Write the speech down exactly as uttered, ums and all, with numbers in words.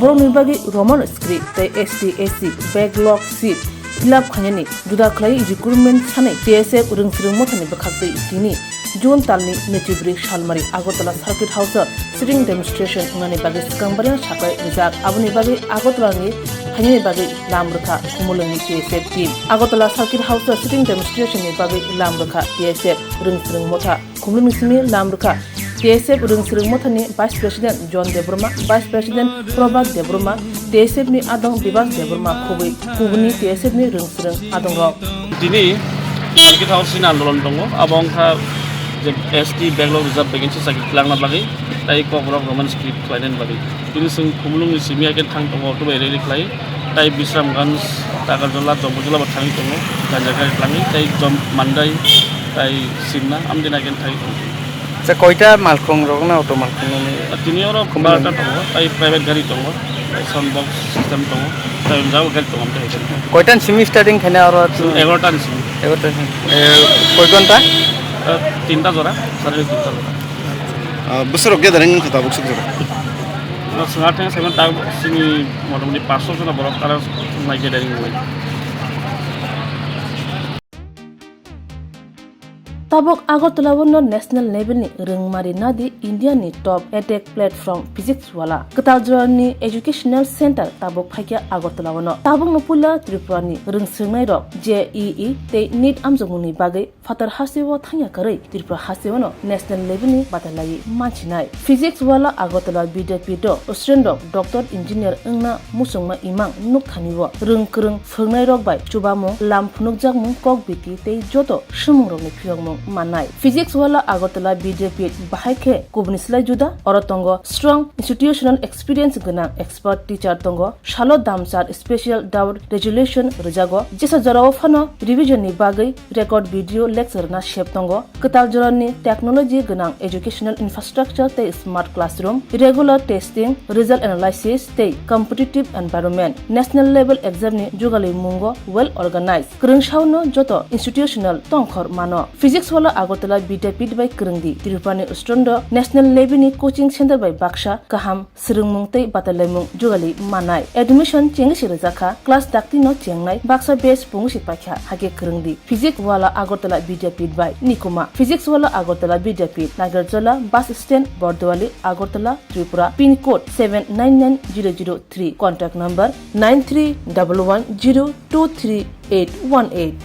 Borokni bagwi Roman script tei S T S C backlog seat fill up khainani juda khlai recruitment sanai T S F rwngswrwng mothani bwkhaktwi tini June talni naichibri salmari Agartala Circuit House o sitting demonstration wngnani bagwi swkang barino saklai rijak. Aboni bagwi Agartala ni phainani bagwi lam rwkha Khumulwngni T S F team. Agartala Circuit House o sitting demonstration ni bagwi lam rwkha T S F rwngswrwng motha. Khumulwngni simi lam rwkha T S F rwngswrwng mothani Vice President John Debbarma, Vice President Prabhat Debbarma, T S F ni adong Bibas Debbarma khubui kubuni T S F ni rwngswrwng adongrok. Tini Circuit House ni andolon tongo, abo wngkha je S T backlog reserve vacancy chakri twlangna bagwi tei Kokborok Roman script khlainani bagwi. Tini chwng Khumulwngni simi hai khe thang tongo, auto bai rally khlai, tei Bisramganj, Takarjala, Jambujala bo thangwi tongo, ganja gari twlangwi, tei Jom-, Mandai, tei Simna, amtwi nai khe thangwi tongo. Acha, koita malkhung rok na auto malkhung nani? Tini oro Khumulwng. Barta tongo, tei private gari tongo, tei sound box system tongo, tei jagao gari tongo, amtwi hai khe. Koita ni simi starting khaina oro? Egarota ni simi. Egarota ni simi. Eh, koi ghonta? Eh, tinta jora, sare tinta jora. Ah, bwswk rok gathering wngkha tabuk swk jora? Oro swngha theng seven tabuk sini motamoti paanch sho jona borok aro nai gathering wngwi. Tabuk Agartala o no national level ni rwngmari nadi India ni top edtech platform Physics Wala. Kwtal jora ni educational center tabuk phaikha Agartala o no. Tabuk no puila Tripura ni rwngswngnai rok J E E tei NEET amjokmung ni bagwi phatar hasteo thangya kwrwi Tripura hasteo no national level ni batalaiwi manchinai. Physics Wala Agartala Vidyapith o student rok doctor engineer wngna muchungma imang nukthani o rwng kwrwng phwrwngnairok bai chubamung, lam phunukjakmung, kok biti tei joto swngmungrokni phiyokmung mannai. Physics Wala Agartala Vidyapith bahai khe kubuni slai juda, oro tongo strong institutional experience gwnang expert teacher tongo, salo damchar special doubt resolution rwjago, jesa jorao phano revision ni bagwi record video lecture na sep tongo, kwtal jorani technology gwnang educational infrastructure tei smart classroom, regular testing, result analysis tei competitive environment, national level exam ni jugalwi mungo well organized. Kwrwngsao no joto institutional tongkhor mano. Physics Wala Agartala Vidyapith bai kwrwngdi. Tripura ni student rok national level ni coaching center bai baksa kaham swrwngmung tei batalaimung jugali manai. Admission chengsi rwjakha, class dakti no chengnai, baksa batch pungsi paikha, hakhe kwrwngdi. Physics Wala Agartala Vidyapith bai nikuma. Physics Wala Agartala Vidyapith, Nagarjala, bus stand, Bordowali, Agartala, Tripura, pin code seven nine nine zero zero three, contact number nine three double one zero two three eight one eight.